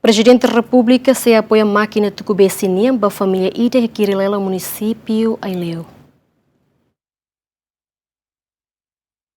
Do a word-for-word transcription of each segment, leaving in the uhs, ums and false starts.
Prezidente Repúblika sei apoia mákina tuku besi nian ba família ida iha Kirilelo, munisípiu Aileu.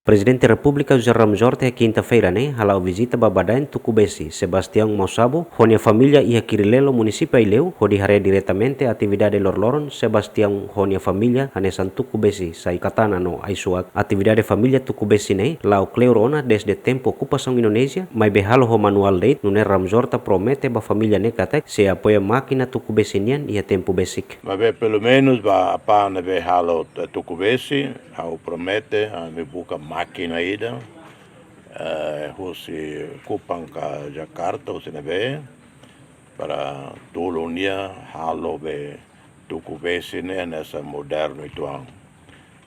Prezidente Repúblika José Ramos Horta iha kinta-feira ne'e hala'o vizita ba badaen tuku besi Sebastião Mausabo ho nia família iha Kirilelo, munisípiu Aileu, hodi haree diretamente atividade loroloron Sebastião ho nia família hanesan tuku besi sai katana no ai-suak. Atividade família tuku besi ne'e la'o kleur ona dezde tempu okupasaun Indonézia, maibé halo ho manuál de'it, nune'e Ramos Horta promete ba família ne'e katak sei apoia mákina tuku besi nian iha tempu besik. Maibé pelumenus ba apá ne'ebé halo t-, tuku besi, ha'u promete, ami buka mákina ida, eh, husi Kupang ka Jakarta, husi ne'ebé, para tulun nia halo be tuku besi ne'e hanesan modernu uitoan.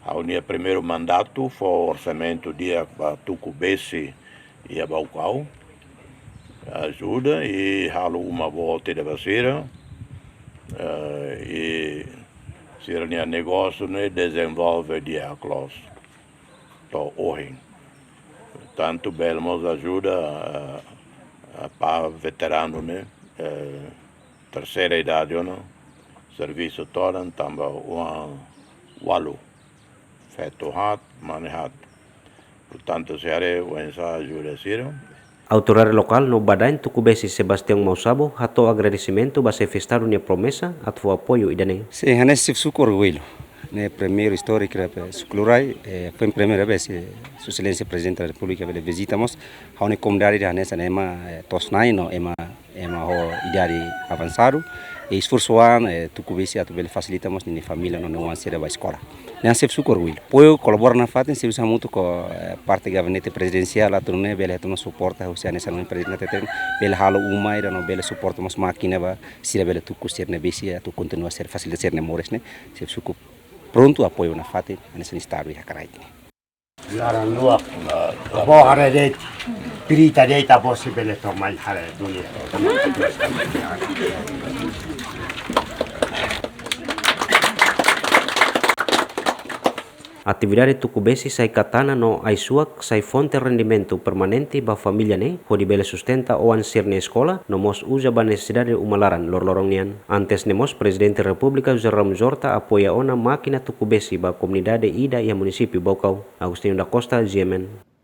Ha'u-nia primeiru mandatu fó orsamentu di'ak ba tuku besi iha Baucau. Ajuda i halo uma boot ida ba sira. Eh, i sira-nia negósiu ne'e dezenvolve di'ak loos to'o ohin. Tantu bele mós ajuda, eh, apá veteranu ne'e, eh, terseira idade ona, servisu todan tanba oan ualu, feto haat, mane haat. Portantu, sei haree oinsá ajuda sira. Autoridade lokál no badaen tuku besi Sebastião Mausabo hato'o agradesimentu ba Xefe Estadu nia promesa atu fó apoiu ida-ne'e. Sin, hanesan xefe suku orgullu. Ne'e primeiru istória kira pe suku Lurai, eh, foin primeira vez, eh, Sua Exelénsia Prezidente da Repúblika bele vizita mós ha'u-nia komunidade ida hanesan ema, eh, to'os-na'in no ema, ema ho idade avansadu, i esforsu an, eh, tuku besi atu bele fasilita mós ninia família no nia oan sira ba eskola. Ne'e xefe suku orgullu. Apoiu kolabora nafatin, servisu hamutuk ho, eh, parte gabinete prezidensiál atu nune'e bele hetan suporta husi hanesan ohin prezidente hateten, bele halo uma ida no bele suporta mós mákina ba sira bele tuku sira-nia besi atu kontinua sira fasilita sira-nia moris ne'e, xefe suku prontu apoiu nafatin hanesan Estadu iha kraik ne'e. Laran luak, avó haree de'it, pirita de'it, avó sei bele to'o mai haree dunia. Atividade tuku besi sai katana no ai-suak sai fonte rendimentu permanente ba família ne'e, hodi bele sustenta oan sira-nia eskola, no mós uza ba nesesidade uma laran loroloron nian. Antes ne'e mós Prezidente Repúblika José Ramos Horta apoia ona mákina tuku besi ba komunidade ida iha munisípiu Baucau. Agostinho da Costa, G M N.